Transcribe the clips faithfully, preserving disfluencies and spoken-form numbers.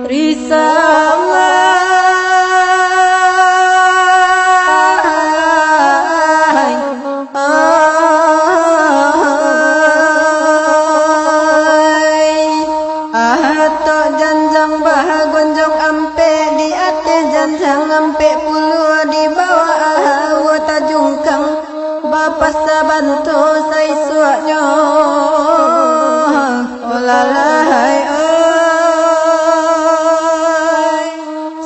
Risau ai, ai. Atok janjang bagonjong ampek, di ateh janjang ampek pulo, di bawah awo tajungkang. Bapasa bantu saisuaknyo. Olalahai oi.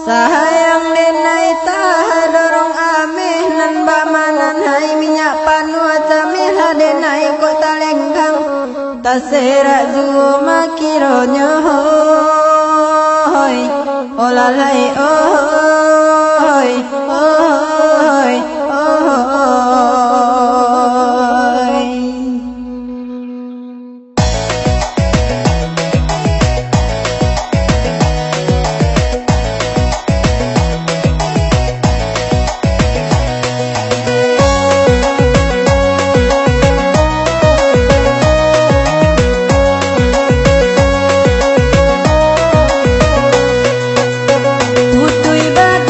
Sayang denai tadorong ameh, nan bamanan hai minyak panuah, cameh lah denai kok talenggang. Taserak juo makironyo, hoi, olalai, ohoi, ohoi, ohoi. Putui ba-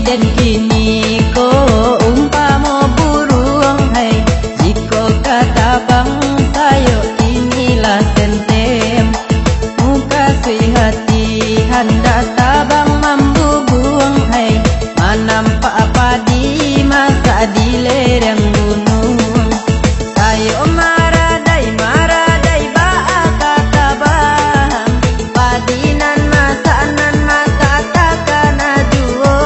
Den kini ko umpamo buruang, hai, jikok ka tabang, sayok kini lah tentem. Mukasuik hati handak tabang mambubuang, hai, manampak padi masak di lereng gunuang. Sayok maradai, maradai baa ka tabang, padi nan masak, nan masak takana juo.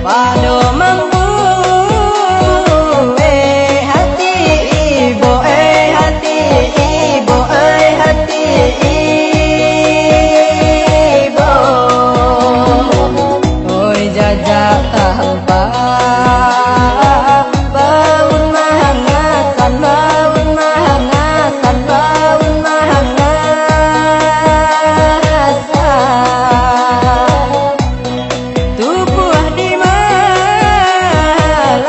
Pado mambuek hati ibo, eh, hati ibo, eh, hati ibo. Oi, jajak tampa, baun mahangasan, baun mahangasan, baun mahangasan. Tubuah di malah,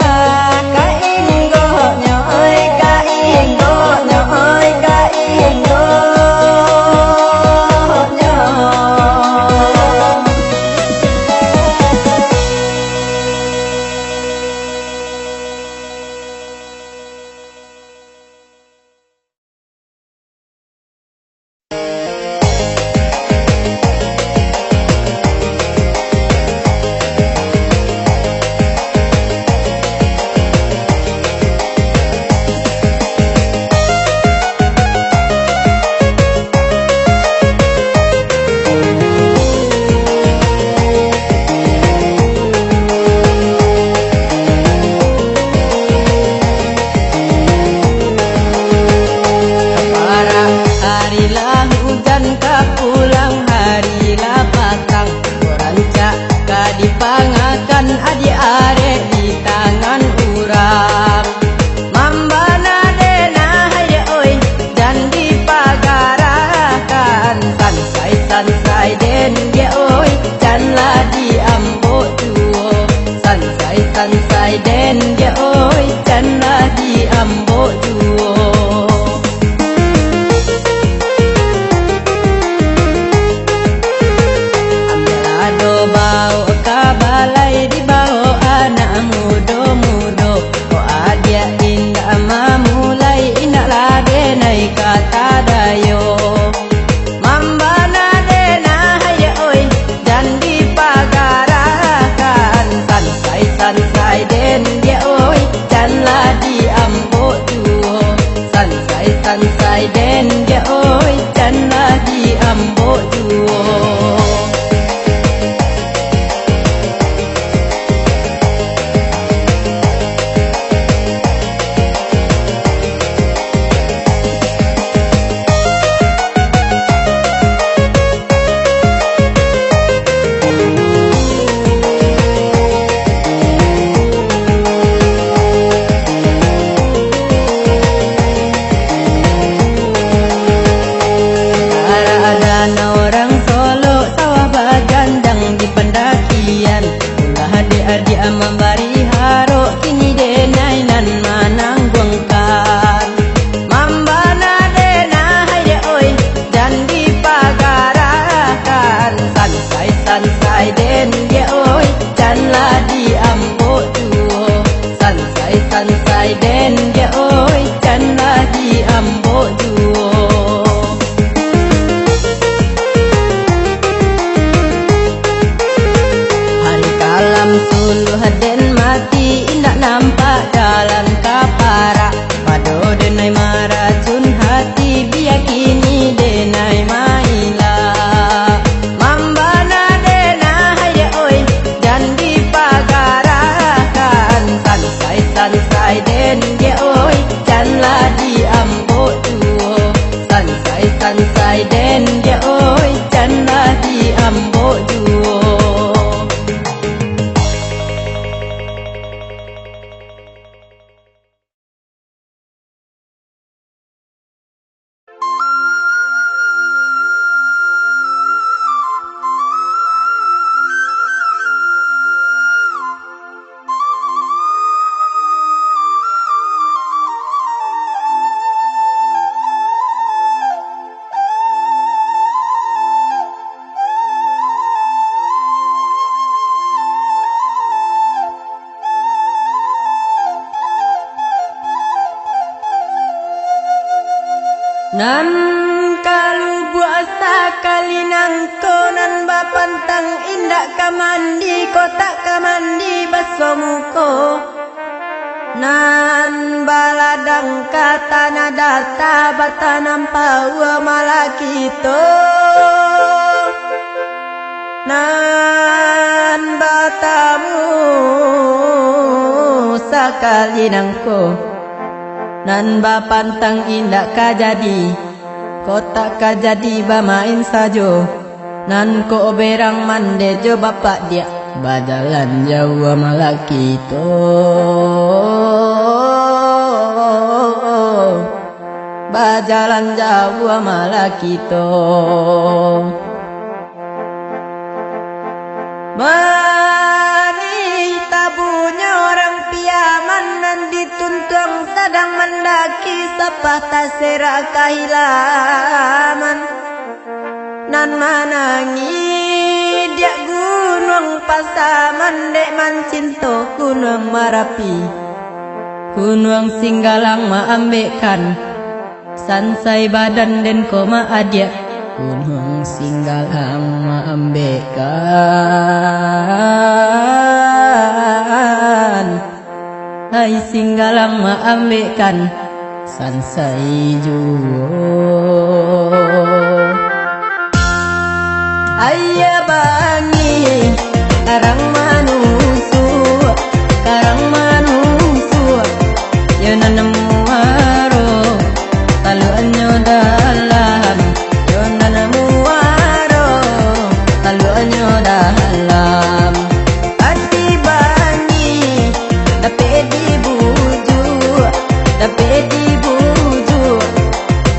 ka inggoknyo, oi, ka inggoknyo, oi, ka inggoknyo. Parak ari lah ujan, ka pulang ari lah patang. Kok rancak ka dipangakan, adiak arek di tangan urang. Mambana den nah, hai dek oi, jan dipagarahkan. Sansai-sansai den dek oi, janlah diambok juo. Sansai-sansai den dek oi, janlah diambok juo. Ambiak ado baok ka balai, dibaok anak mudo-mudo. Kok adiak indak mamulai, indaklah den ai ka tadayo. Mambana den nah, hai dek oi, jan dipagarahkan. Sansai-sansai den dek oi, janlah diambok juo. Sansai-sansai den dek oi, janlah diambok juo. Darah danau urang Solok, sawah bagandang di pandakian. Ulah adiak-adiak mambari harok, kini den ai nan manangguangkan. Mambana den nah, hai dek oi, jan dipagarahkan. Sansai-sansai den dek oi, janlah diambok juo. Sansai-sansai den dek oi, janlah diambok juo. Hari kalam suluah den mati, indak nampak jalan ka parak. Pado den ai maracun hati, bia kini den ai mailak. Mambana den nah, hai dek oi, jan dipagarahkan. Sansai-sansai den dek oi, janlah diambok juo. Sansai-sansai den dek oi, janlah diambok juo. Nan kalubuak sakali nangko, nan bapantang indak ka mandi, kok tak ka mandi baso muko. Nan baladang ka tanah data, batanam paua malah kito. Nan batamu Kali nangko, nan bapantang indak ka jadi, kotak ka jadi bamain sajo, nan kok berang mandeh jo bapak diak, bajalan jauah malah kito, bajalan jauah malah kito. Manih tabunyo urang Piaman nan dituntuang sadang mandaki sapah taserak kahilaman. Nan manangih diak Gunuang Pasaman dek mancinto Gunuang Marapi. Gunuang Singgalang maambekkan sansai badan den ko maadiak, Gunuang Singgalang maambekkan. Hai Singgalang maambekkan sansai juo. Aia bangih, karang manusuak, karang manusuak, yo nan muaro, taluaknyo dalam, yo nan muaro, taluaknyo dalam. Ati bangih, dapek dibujuak, dapek dibujuak,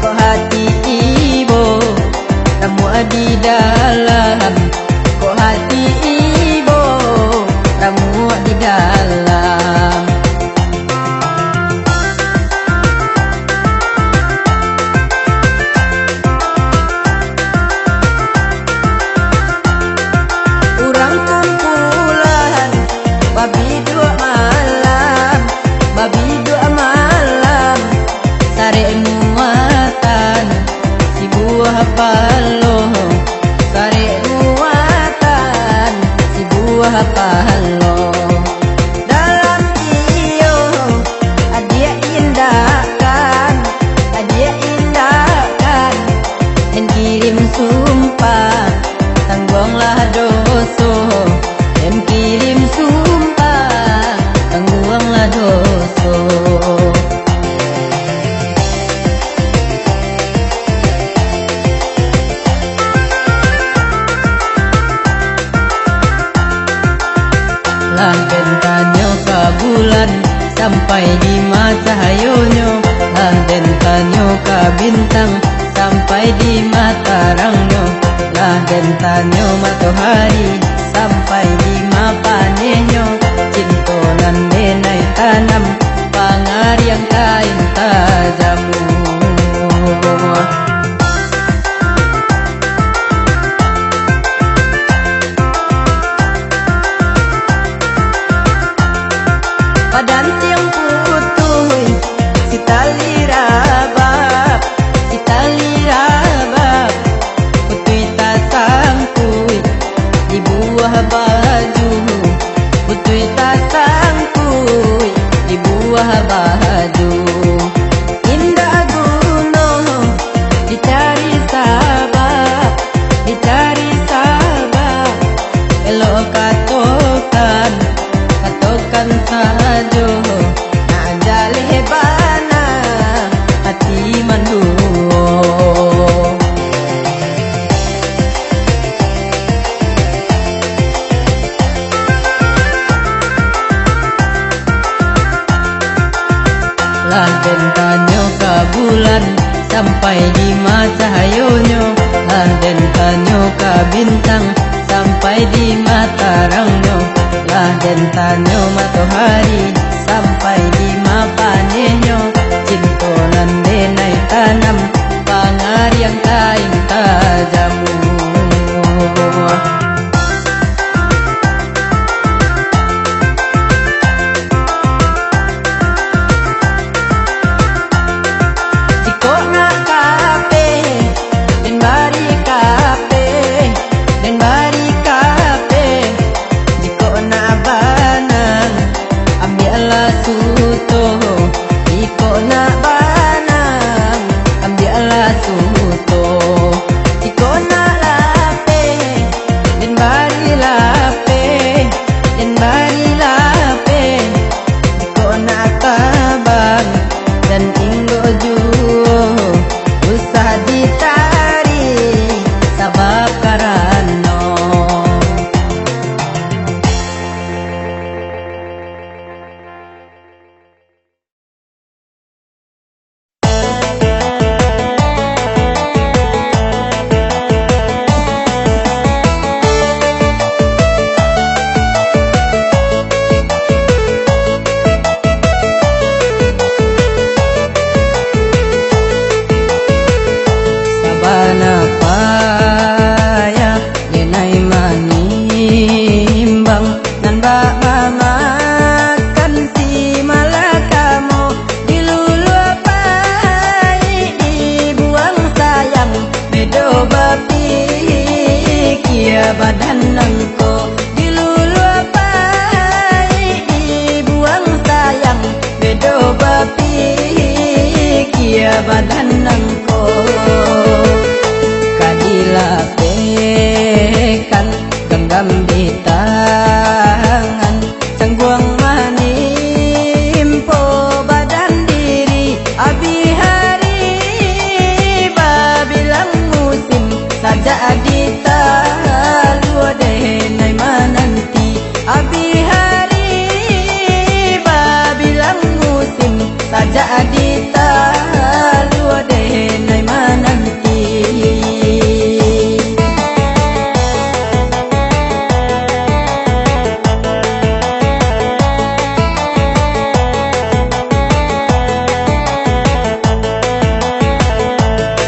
kok hati ibo, ramuak di dalam, kok hati ibo, ramuak di dalam. Urang kumpulan, babiduak malam, babiduak malam, sarek muatan, sibuah palo, sarek muatan, sibuah palo. Dalam iyo, adiak indakan, adiak indakan, den kirim sumpah, tangguanglah doso, den kirim sumpah, tangguanglah doso. Lah den tanyo ka bulan, sampai di ma cahayonyo. Lah den tanyo ka bintang, sampai di ma tarangnyo. Lah den tanyo matohari, sampai di ma panehnyo. Cinto nan denai tanam, pangariang kain tajamu. Padan tiang putuih, si tali rabab, si tali rabab, putuih tasangkuik di buah baju, putuih tasangkuik di buah baju. Indak guno dicari sabab, dicari sabab, elok katokan, katokan sajo, nak jaleh bana ati manduo. Lah den tanyo ka bulan, sampai di ma cahayonyo. Lah den tanyo ka bintang, sampai di ma tarangnyo. Lah den tanyo matohari, sampai di ma panehnyo. Cinto nan denai tanam, pangariang kain tajamu. Jikok nak kapeh, den bari kapeh, den bari kapeh. Jikok nak banang, ambiaklah suto. Jikok nak banang, ambiaklah suto. Jikok nak Badan nangko ka dilapehkan, ganggam di tangan, cangguang manimpo badan diri. Abih hari babilang musim, sajak di talua denai mananti. Abih hari babilang musim, sajak di talua denai mananti.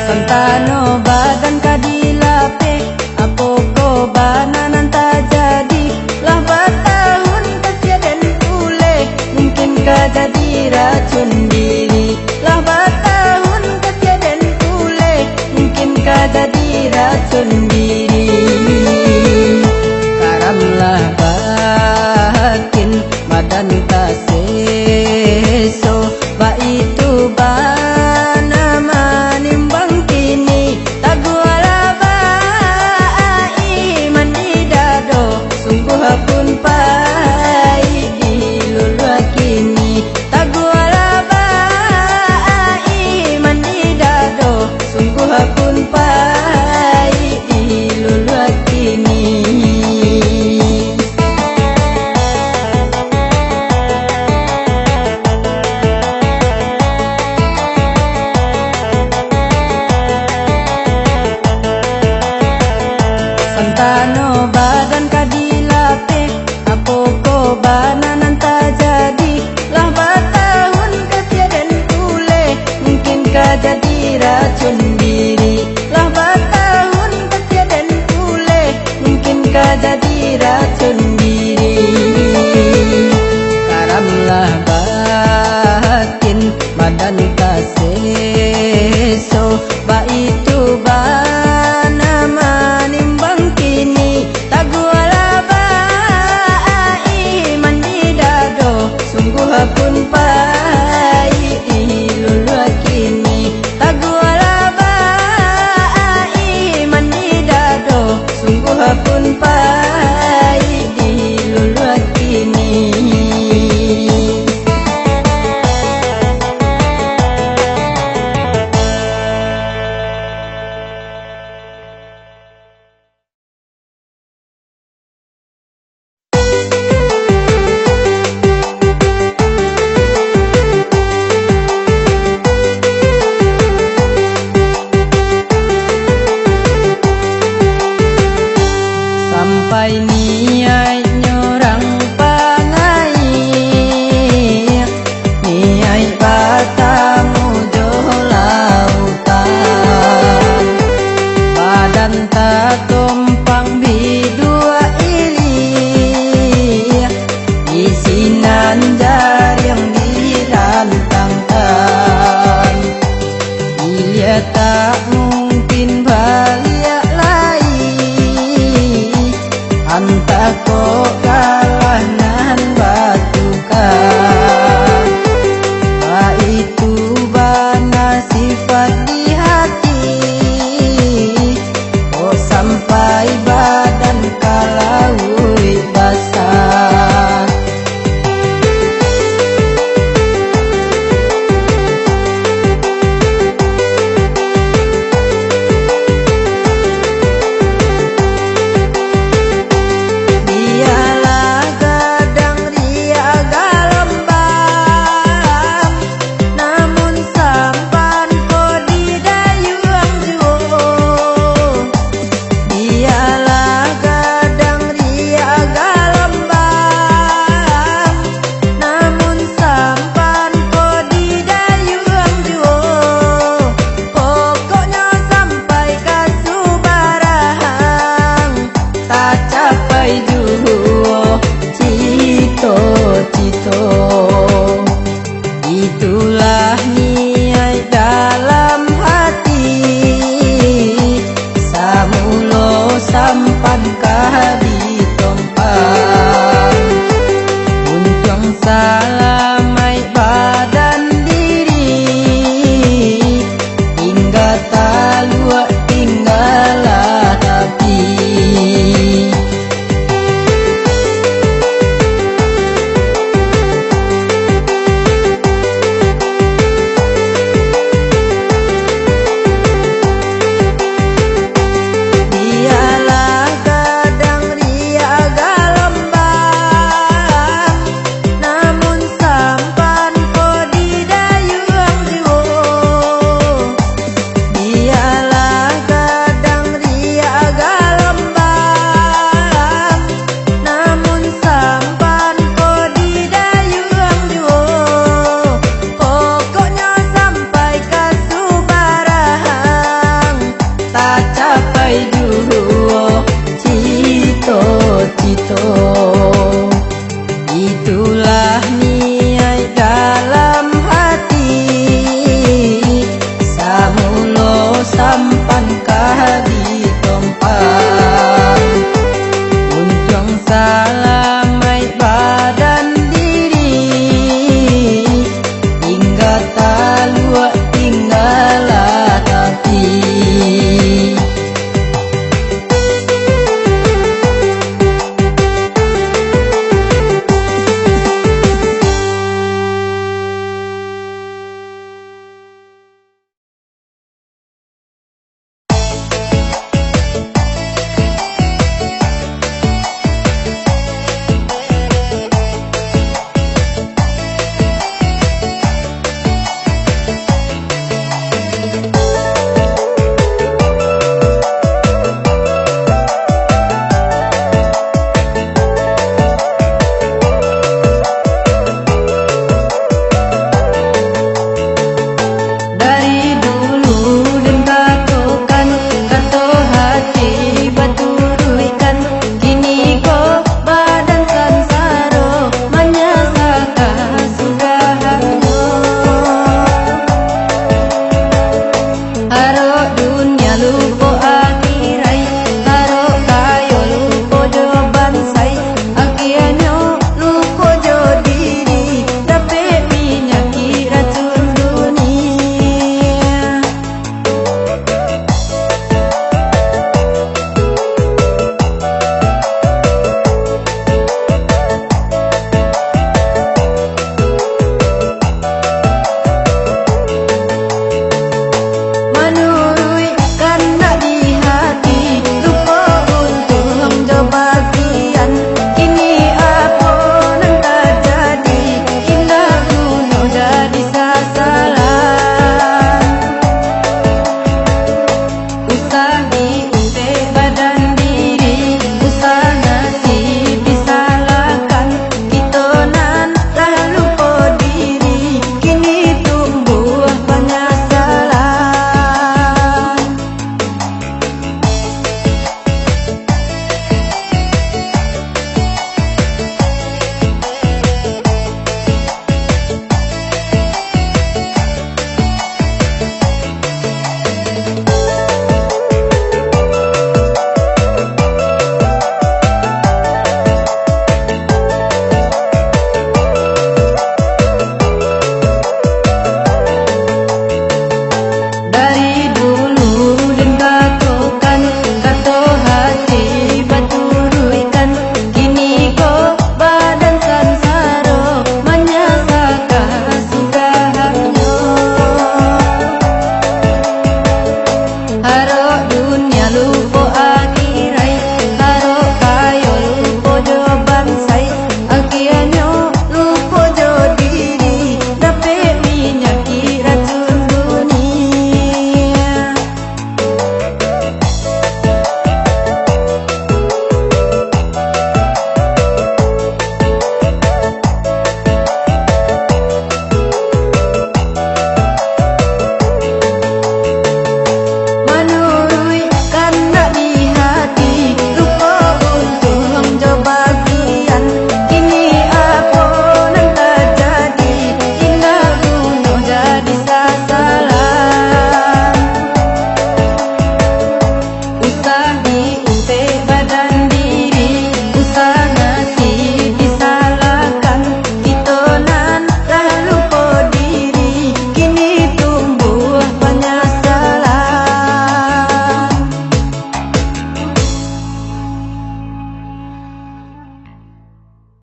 Santano badan ka dilapeh, apo ko bana nan tajadi? Lah batahun kasiaden uleh, mungkin ka jadi racun diri. Lah batahun kasiaden uleh, mungkin ka jadi racun diri. Karamlah batin, badan taseso, baitu bana manimbang kini. Tagualah baiman di dado, sungguah pun paik diluluah kini. Tagualah baiman di dado, sungguah pun paik diluluah kini. Santano badan ka dilapeh, apo ko bana nan tajadi? Lah batahun kasiaden uleh, mungkin ka jadi racun diri. Lah batahun kasiaden uleh, mungkin ka jadi racun diri. Karamlah batin, badan taseso, baitu bana manimbang kini. Tagualah baiman di dado, sungguah pun paik diluluah kini. Tagualah baiman di dado, sungguah pun paik diluluah kini. Sampai niaiknyo rang pangaia, niaik batamu jo lautan. Badan tatompang biduak ilia, di sinan jariang dilantangkan. Ilia tak mungkin baliak lai, antah kok kalah nan batuka. Baitu bana sifat di hati, kok sampai badan ka lauik basah. Bialah gadang riak galombang, namun sampan ko di dayuang juo. Bialah gadang riak galombang, namun sampan ko di dayuang juo. Pokoknyo sampai ka subarang, tacapai juo cito-cito. Itulah niaik dalam hati, samulo sampan ka ditompang. Untuang salamaik badan diri, Itulah